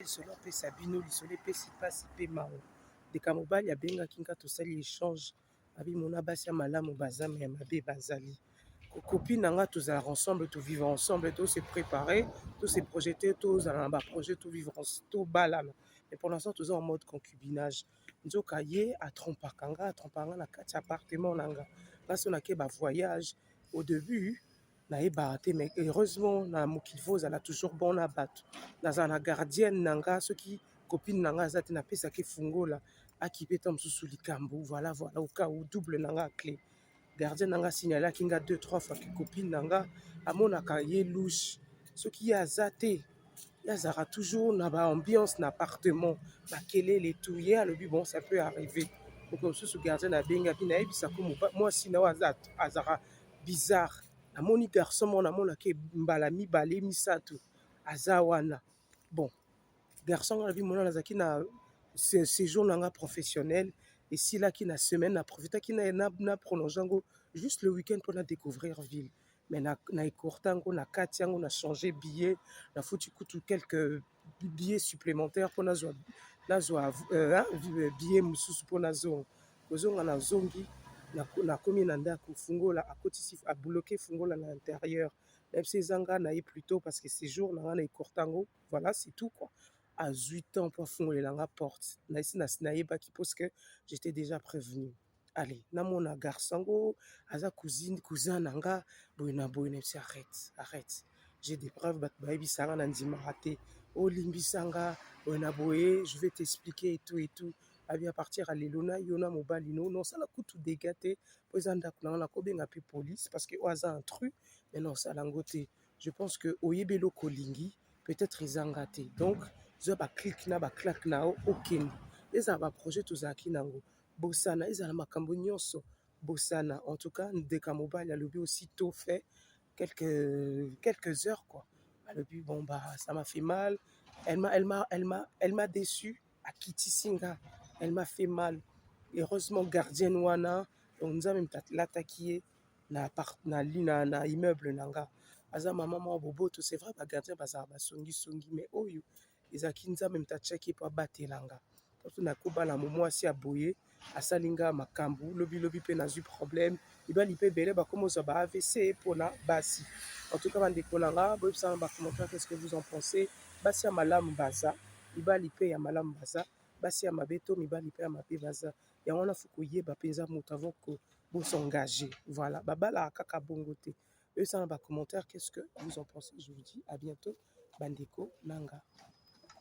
Lisolo apesa bino lisolo epesi mpasi mpe mawa. Ndeko mobali abengaki nga, tosali échange. Abi mona, basi ya malamu baza, mais ya mabe bazali. Copine na nga, tozalaka ensemble, tovivre ensemble, tose préparer, tose projeter, tozala na baprojet, tovivre, tobalana, mais pour l'instant toza en mode concubinage. Nzoka ye atrompaka nga, atrompaka nga na kati ya appartement na nga. Nga so nake bavoyage, au début nayebaka te, mais heureusement na mokili faut ozala toujours bon na bato. Nazala na gardienne na nga. Soki copine na nga aza te, napesaki fungola, akipe ta mosusu likambo. Voilà, au cas où double na nga clé. Gardien na nga signalaki nga deux trois fois que copine na nga amonaka ye louche. Soki ye aza te, ye azalaka toujours na baambiance na appartement, bakelele tout. Ye alobi bon, ça peut arriver. Mokolo mosusu gardien abengaki, nayebisako mwasi na oyo azalaka bizarre. Namoni garçon moko, namonaki mbala mibale misato aza wana. Bon, garçon ngo alobi mona, nazalaki na séjour na nga professionnel, esilaki na semaine, na profitaki na prolonge yango juste le week-end mpona découvrir ville, mais na écourte yango na kati yango, na change billet, nafuti kutu quelques billets supplémentaires mpo nazwa billet mosusu mpo nazonga. Kozonga, nazongi, nakomi na ndako, fungola akotisi, abloquer fungola na intérieur. Nayebisi eza nga na ye plutôt parce que séjour na nga na écourte yango. Voilà, c'est tout quoi. Azwi temps mpo afungolela nga porte. Nayesi nayebaki parce que j'étais déjà prévenu. Allez, namona garçon ngo aza cousine, cousin na nga, boye na boye. Nayebisi arrête, arrête, j'ai des preuves, bato bayebisa nga, na ndimaka te, olimbisa nga, boye na boye, je vais t'expliquer et tout et tout. Abi à partir ya lelo na yo na mobali no nosala kutu dégâts te, po eza ndako na nga, nakobenga mpe police parce que oyo aza intrus, mais nosala yango te. Je pense que oyebi eloko olingi, peut-être ezanga te. Donc zwa baclic na baclaque na yo, okende. Ezala baprojet tozalaki nango, bosana. Ezala makambo nyonso, bosana. En tout cas, ndeka mobali alobi aussitôt fait quelques heures quoi, alobi bon bah, ça m'a fait mal, elle m'a déçu, akitisi nga, elle m'a fait mal. Heureusement gardienne wana, donc Nzambe moto alataki ye na immeuble na nga, aza mama moko boboto. C'est vrai, bagardien bazala basongisongi, mais oyo ezalaki Nzambe moto atiaki mpo abatela nga. To nakobala mo mwasi ya boye, asali nga makambo lobilobi mpe nazwi problème. Mibali mpe ebele bakoma ozwa ba AVC mpona basi. En tout cas, bandeko na nga, boyebisanga bacommentaire, qu'est ce que vous en pensez? Basi ya malamu baza, mibali mpe ya malamu baza, basi ya mabe to mibali mpe ya mabe baza. Yango wana faut koyeba mpenza moto avant que bosengage. Voilà, babalaka kaka bongo te. Oyebisanga bacommentaire, qu'est ce que vous en pensez? Je vous dis à bientôt, bandeko na nga.